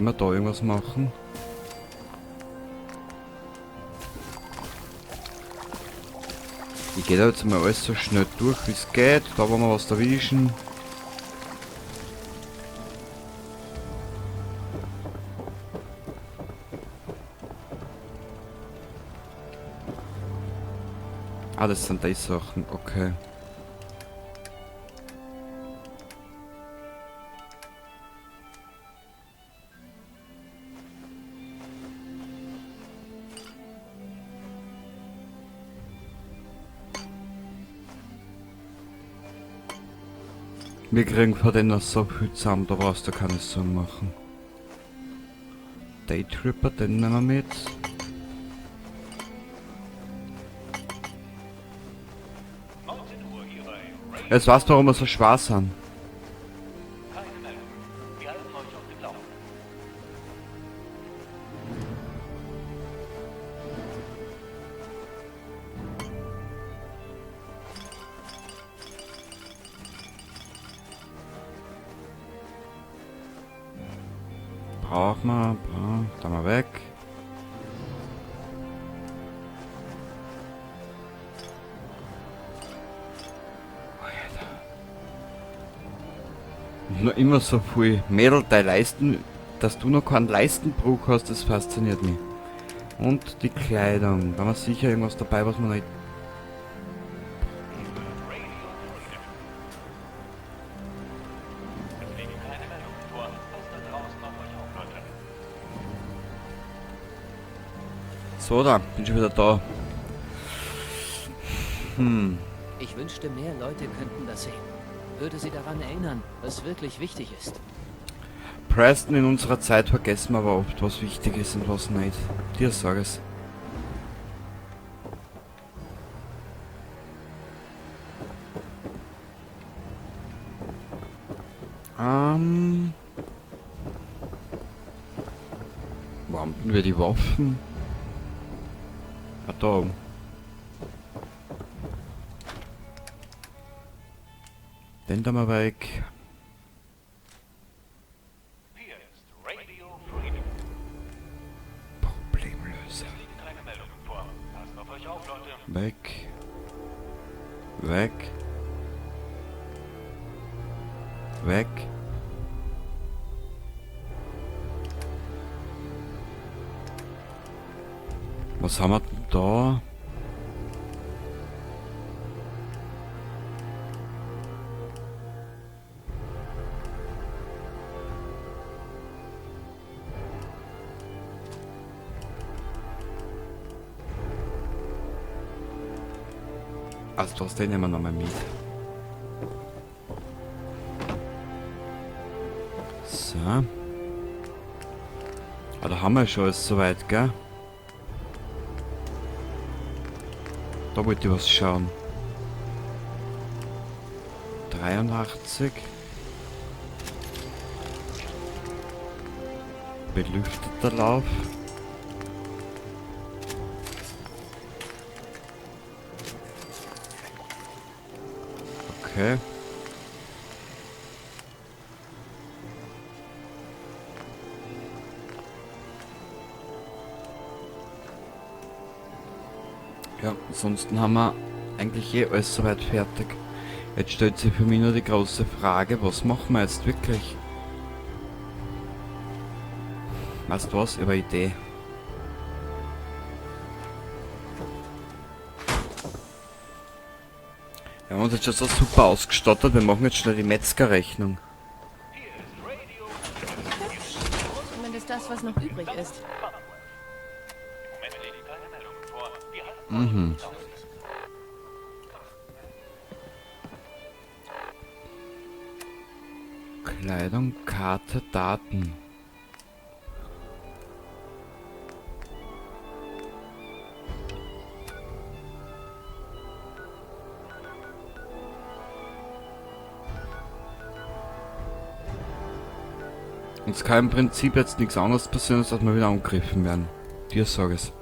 Können wir da irgendwas machen? Ich gehe da jetzt mal alles so schnell durch, wie es geht. Da wollen wir was erwischen. Ah, das sind die Sachen, okay. Wir kriegen von denen so viel zusammen, da brauchst du keine Sorgen machen. Daytripper, den nehmen wir mit. Jetzt weißt du, warum wir so schwer sind. Brauchen wir, da mal weg. Noch immer so viel Mädel, dein Leisten, dass du noch keinen Leistenbruch hast, das fasziniert mich. Und die Kleidung, da haben wir sicher irgendwas dabei, was man nicht... So, da bin schon wieder da. Ich wünschte, mehr Leute könnten das sehen. Würde sie daran erinnern, was wirklich wichtig ist. Preston, in unserer Zeit vergessen wir aber oft, was wichtig ist und was nicht. Dir sag es. Wo haben denn wir die Waffen? Ah, da oben. Den da mal weg. Hier ist Radio Freedom. Problemlöser. Es liegen keine Meldungen vor. Passt auf euch auf, Leute. Weg. Weg. Weg. Was haben wir denn da? Also das, den nehmen wir nochmal mit. So. Ah, da haben wir schon alles soweit, gell? Da wollte ich was schauen. 83. Belüfteter Lauf. Okay. Ja, ansonsten haben wir eigentlich eh alles soweit fertig. Jetzt stellt sich für mich nur die große Frage, was machen wir jetzt wirklich? Weißt du was? Ich hab eine Idee. Wir haben uns jetzt schon so super ausgestattet, wir machen jetzt schnell die Metzgerrechnung. Zumindest das, was noch übrig ist. Kleidung, Karte, Daten. Uns kann im Prinzip jetzt nichts anderes passieren, als dass wir wieder angegriffen werden. Dir sag ich's.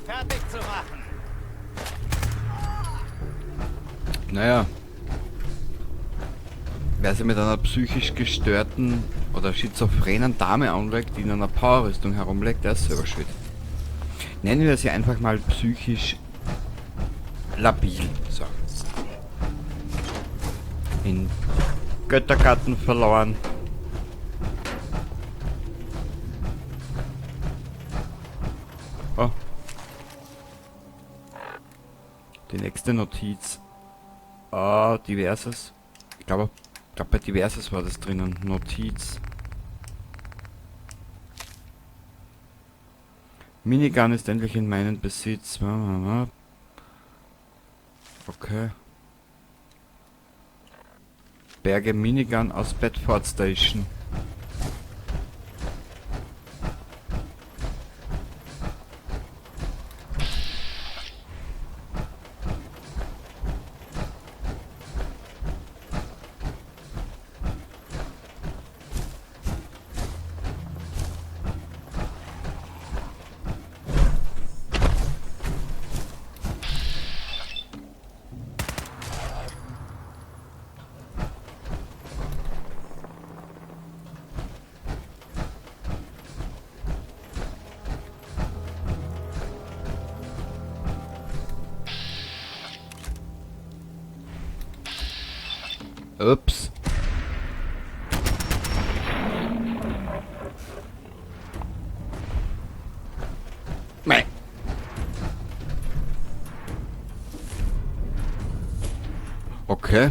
fertig zu machen. Naja. Wer sich mit einer psychisch gestörten oder schizophrenen Dame anlegt, die in einer Powerrüstung herumlegt, der ist selber schuld. Nennen wir sie einfach mal psychisch labil. So. In Göttergatten verloren. Oh. Die nächste Notiz. Ah, diverses. Ich glaube, bei diverses war das drinnen. Notiz. Minigun ist endlich in meinem Besitz. Okay. Berge Minigun aus Bedford Station. Ups. Mei. Okay.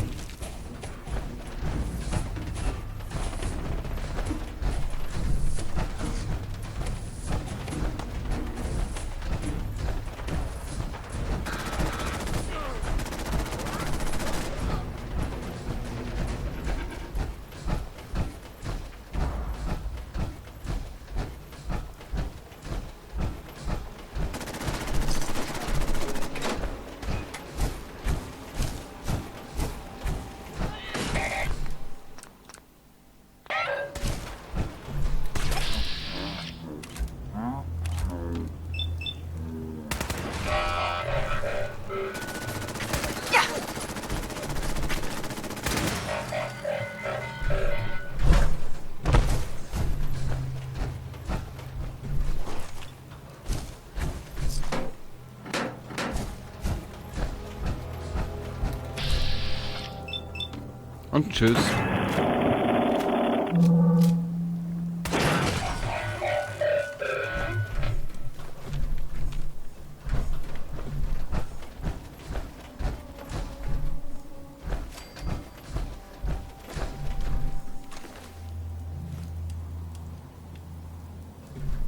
Und tschüss.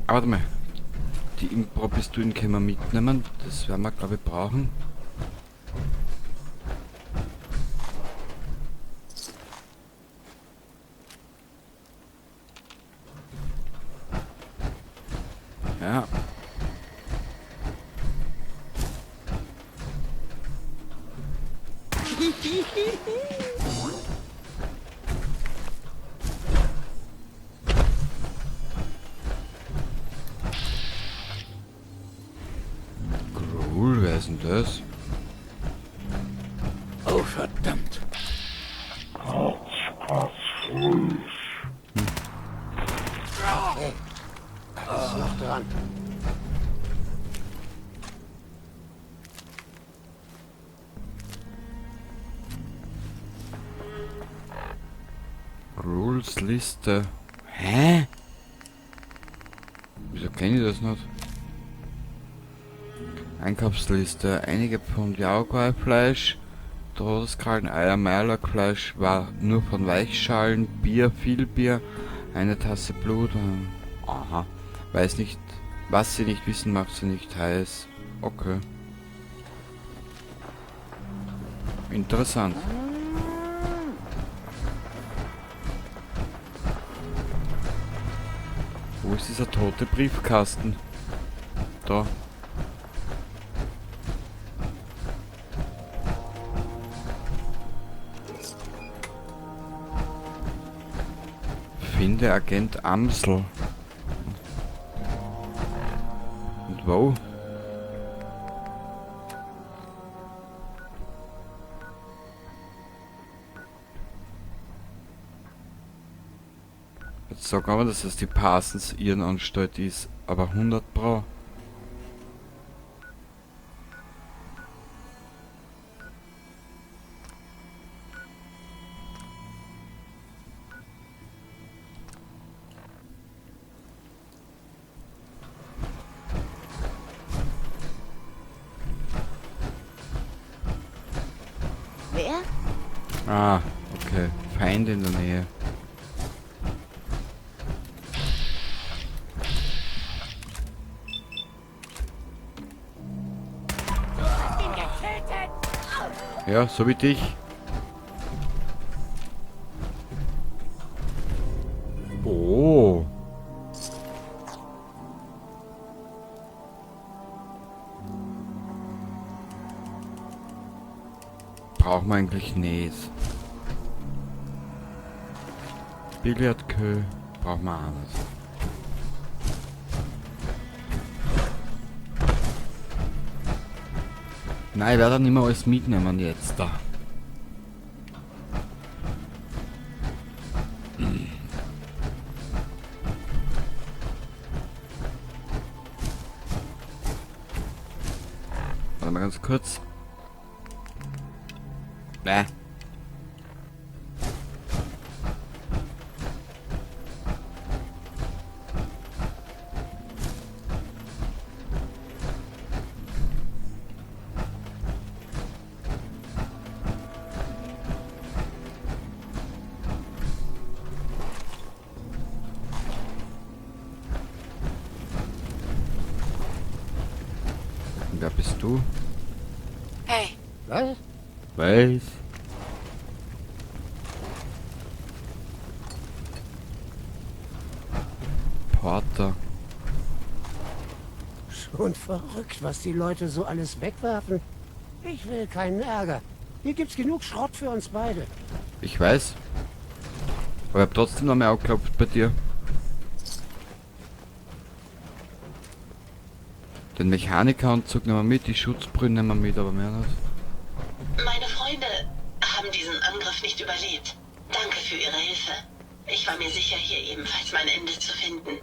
Aber warte mal. Die Impro-Pistolen können wir mitnehmen. Das werden wir, glaube ich, brauchen. Ja. Cool, wer ist denn das? Oh, verdammt. Hey, da ist noch dran. Rules Liste. Hä? Wieso kenne ich das nicht? Einkaufsliste. Einige Pfund Jaguarfleisch, Todeskrallen, Eier, Meierlackfleisch war nur von Weichschalen, Bier, viel Bier, eine Tasse Blut. Aha. Weiß nicht, was sie nicht wissen, macht sie nicht heiß. Okay. Interessant. Wo ist dieser tote Briefkasten? Da. Finde Agent Amsel. Und wo? Jetzt sag aber, dass es die Parsons Irrenanstalt ist, aber 100 Pro. Wer? Ah, okay. Feind in der Nähe. Ja, so wie dich. Oh. Braucht man eigentlich nicht. Billardkö braucht man auch nicht. Nein, ich werde nicht mehr alles mitnehmen jetzt da. Warte mal ganz kurz. Bäh. Wer bist du? Hey, Was? Weiß. Porter. Schon verrückt, was die Leute so alles wegwerfen. Ich will keinen Ärger. Hier gibt's genug Schrott für uns beide. Ich weiß. Aber ich hab trotzdem noch mehr angeklopft bei dir. Den Mechanikeranzug nehmen wir mit, die Schutzbrille nehmen wir mit, aber mehr nicht. Meine Freunde haben diesen Angriff nicht überlebt. Danke für Ihre Hilfe. Ich war mir sicher, hier ebenfalls mein Ende zu finden.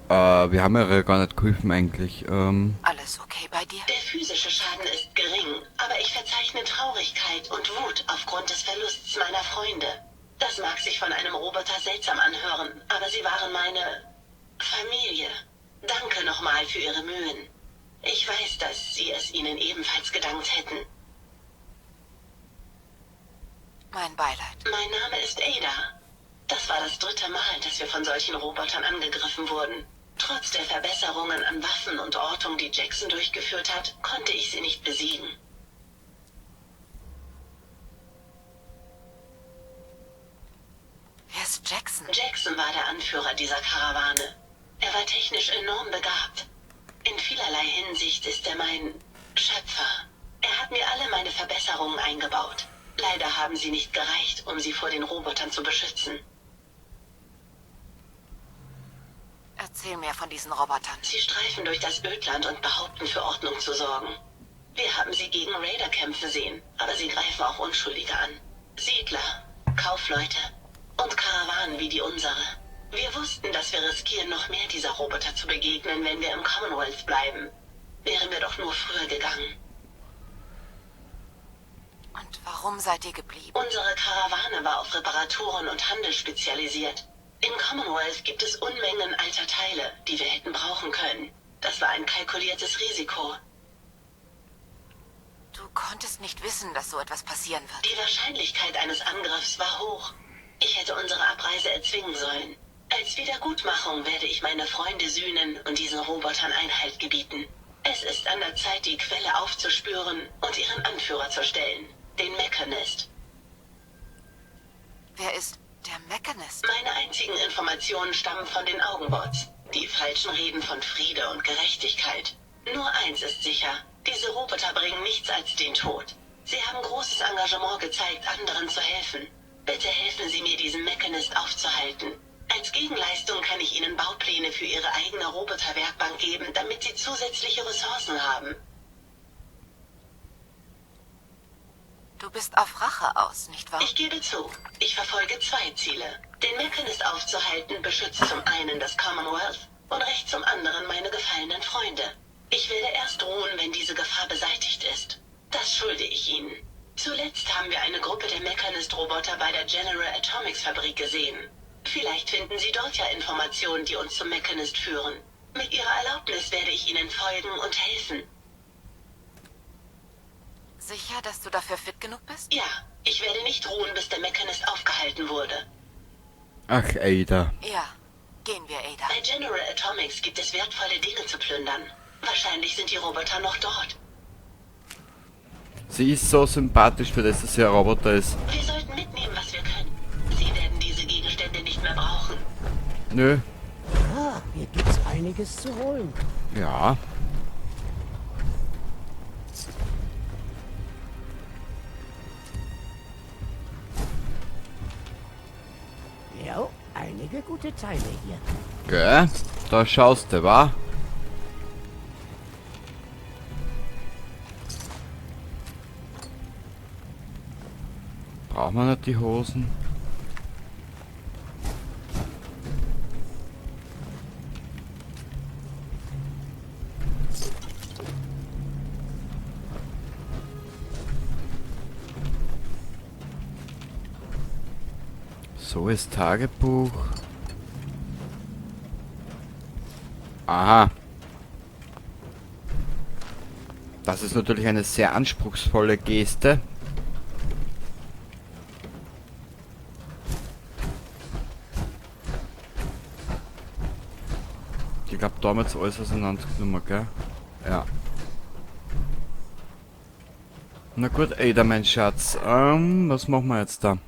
Wir haben ja gar nicht geholfen eigentlich. Alles okay bei dir? Der physische Schaden ist gering, aber ich verzeichne Traurigkeit und Wut aufgrund des Verlusts meiner Freunde. Das mag sich von einem Roboter seltsam anhören, aber sie waren meine Familie. Danke nochmal für Ihre Mühen. Ich weiß, dass Sie es ihnen ebenfalls gedankt hätten. Mein Beileid. Mein Name ist Ada. Das war das dritte Mal, dass wir von solchen Robotern angegriffen wurden. Trotz der Verbesserungen an Waffen und Ortung, die Jackson durchgeführt hat, konnte ich sie nicht besiegen. Wer ist Jackson? Jackson war der Anführer dieser Karawane. Er war technisch enorm begabt. In vielerlei Hinsicht ist er mein Schöpfer. Er hat mir alle meine Verbesserungen eingebaut. Leider haben sie nicht gereicht, um sie vor den Robotern zu beschützen. Erzähl mir von diesen Robotern. Sie streifen durch das Ödland und behaupten, für Ordnung zu sorgen. Wir haben sie gegen Raider kämpfen sehen, aber sie greifen auch Unschuldige an. Siedler, Kaufleute und Karawanen wie die unsere. Wir wussten, dass wir riskieren, noch mehr dieser Roboter zu begegnen, wenn wir im Commonwealth bleiben. Wären wir doch nur früher gegangen. Und warum seid ihr geblieben? Unsere Karawane war auf Reparaturen und Handel spezialisiert. Im Commonwealth gibt es Unmengen alter Teile, die wir hätten brauchen können. Das war ein kalkuliertes Risiko. Du konntest nicht wissen, dass so etwas passieren wird. Die Wahrscheinlichkeit eines Angriffs war hoch. Ich hätte unsere Abreise erzwingen sollen. Als Wiedergutmachung werde ich meine Freunde sühnen und diesen Robotern Einhalt gebieten. Es ist an der Zeit, die Quelle aufzuspüren und ihren Anführer zu stellen, den Mechanist. Wer ist der Mechanist? Meine einzigen Informationen stammen von den Augenbots. Die falschen Reden von Friede und Gerechtigkeit. Nur eins ist sicher, diese Roboter bringen nichts als den Tod. Sie haben großes Engagement gezeigt, anderen zu helfen. Bitte helfen Sie mir, diesen Mechanist aufzuhalten. Als Gegenleistung kann ich Ihnen Baupläne für Ihre eigene Roboterwerkbank geben, damit Sie zusätzliche Ressourcen haben. Du bist auf Rache aus, nicht wahr? Ich gebe zu, ich verfolge zwei Ziele. Den Mechanist aufzuhalten, beschützt zum einen das Commonwealth und rächt zum anderen meine gefallenen Freunde. Ich werde erst ruhen, wenn diese Gefahr beseitigt ist. Das schulde ich Ihnen. Zuletzt haben wir eine Gruppe der Mechanist-Roboter bei der General Atomics Fabrik gesehen. Vielleicht finden Sie dort ja Informationen, die uns zum Mechanist führen. Mit Ihrer Erlaubnis werde ich Ihnen folgen und helfen. Sicher, dass du dafür fit genug bist? Ja, ich werde nicht ruhen, bis der Mechanist aufgehalten wurde. Ach, Ada. Ja. Gehen wir, Ada. Bei General Atomics gibt es wertvolle Dinge zu plündern. Wahrscheinlich sind die Roboter noch dort. Sie ist so sympathisch, für das, dass sie ein Roboter ist. Wir sollten mitnehmen, was wir können. Sie werden diese Gegenstände nicht mehr brauchen. Nö. Ah, hier gibt's einiges zu holen. Ja. Ja, einige gute Teile hier. Gell? Da schaust du, wa? Braucht man nicht die Hosen? So ist Tagebuch. Aha. Das ist natürlich eine sehr anspruchsvolle Geste. Ich glaube, damals alles auseinandergenommen, gell? Ja. Na gut, Ada, mein Schatz. Was machen wir jetzt da?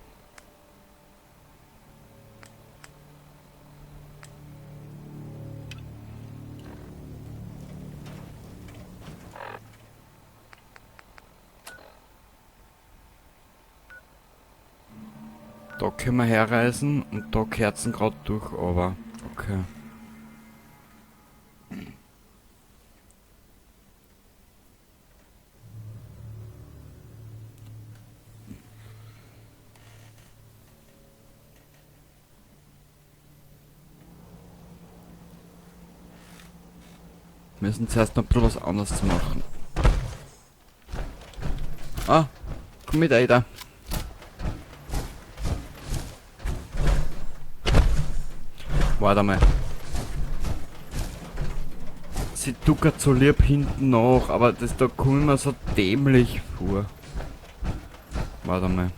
Da können wir herreisen und da Kerzen gerade durch, aber okay. Wir müssen zuerst noch ein bisschen was anderes machen. Ah, komm mit, Ada. Warte mal. Sie duckert so lieb hinten nach, aber das da komme ich mir so dämlich vor. Warte mal.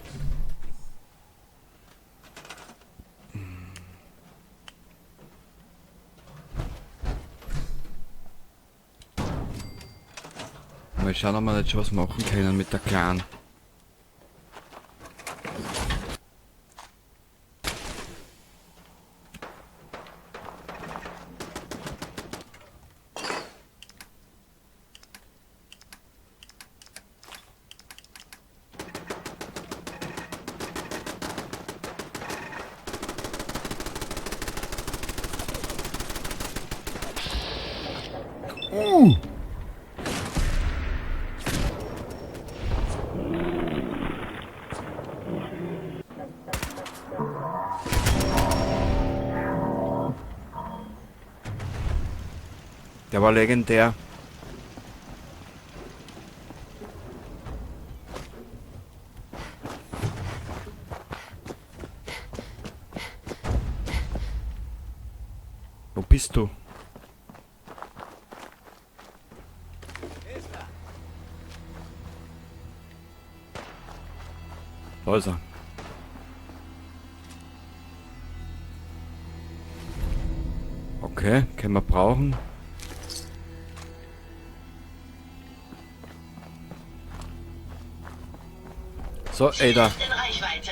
Mal schauen, ob wir nicht schon was machen können mit der Clan. Der war legendär. Wo bist du? Da ist er. Okay, können wir brauchen. So, Ada. Ist in Reichweite.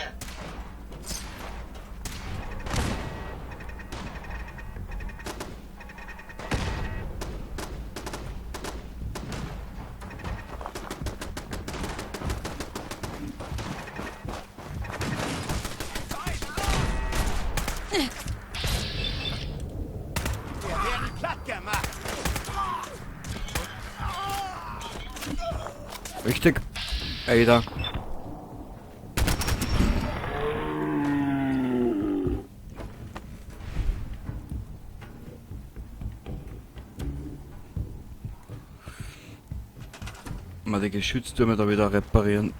Richtig, Ada. Mal die Geschütztürme da wieder reparieren.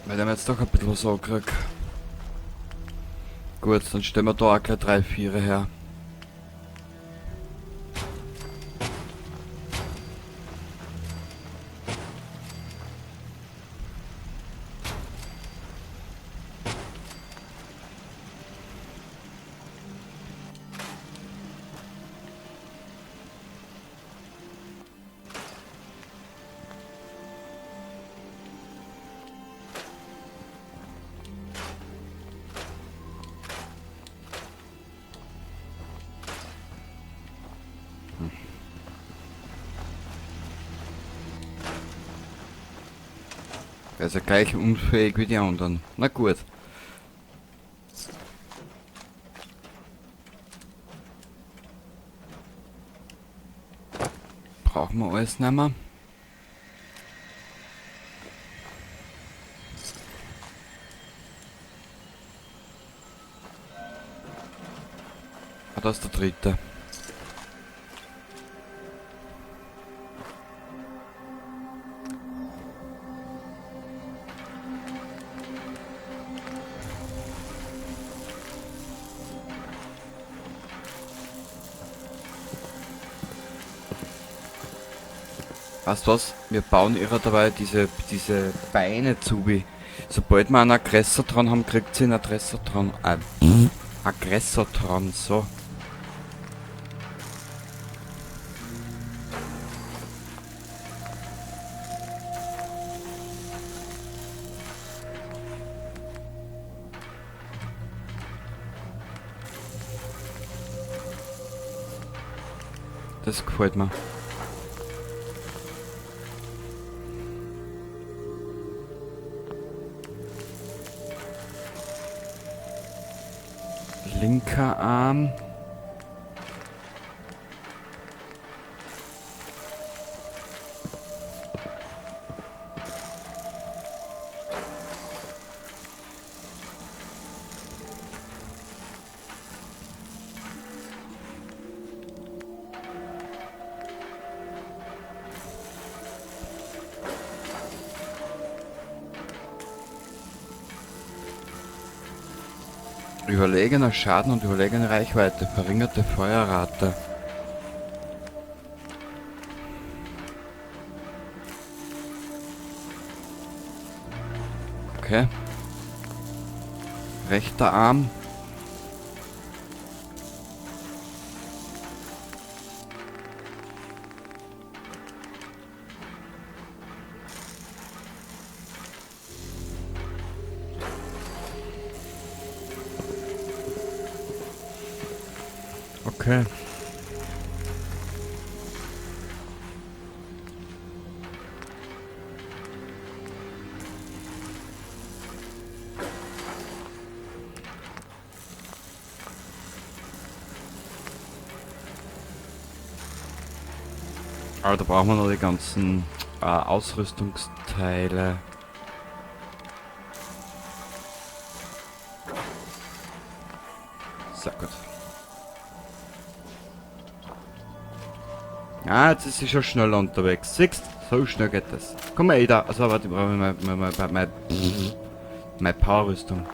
Weil ich jetzt doch ein bisschen was angekriegt. Gut, dann stellen wir da auch gleich 3, 4 her. Er ist ja gleich unfähig wie die anderen. Na gut. Brauchen wir alles nicht mehr. Ah, da ist der dritte. Weißt du was? Wir bauen ihrer dabei diese Beine zu, wie sobald wir einen Aggressor dran haben, kriegt sie einen Aggressor dran. Aggressor dran, so. Das gefällt mir. Linker Arm. Überlegener Schaden und überlegene Reichweite, verringerte Feuerrate. Okay. Rechter Arm. Okay. Aber da brauchen wir noch die ganzen Ausrüstungsteile. Sehr gut. Ah, jetzt ist sie schon schneller unterwegs. Siehst? So schnell geht das. Komm mal, Ada. Also, warte, ich brauche meine Powerrüstung.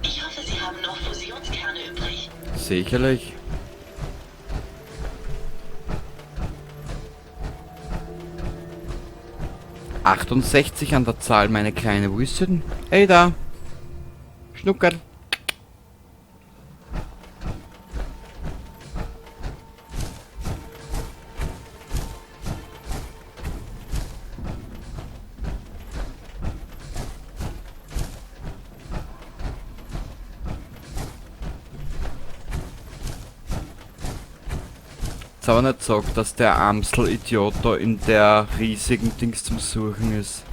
Ich hoffe, Sie haben noch Fusionskerne übrig. Sicherlich. 68 an der Zahl, meine Kleine. Wo ist sie denn? Ey, da! Schnuckerl! Jetzt aber nicht gesagt, dass der Amsel-Idiot da in der riesigen Dings zum Suchen ist.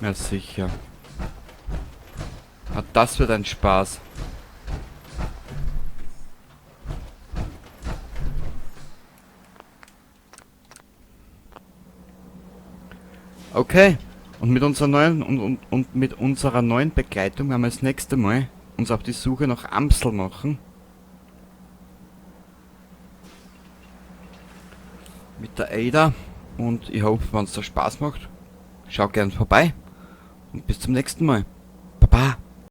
Ja, sicher. Ah, das wird ein Spaß. Okay. Und mit unserer neuen und mit unserer neuen Begleitung werden wir das nächste Mal uns auf die Suche nach Amsel machen. Mit der Ada. Und ich hoffe, wenn es dir Spaß macht, schau gern vorbei. Und bis zum nächsten Mal. Baba.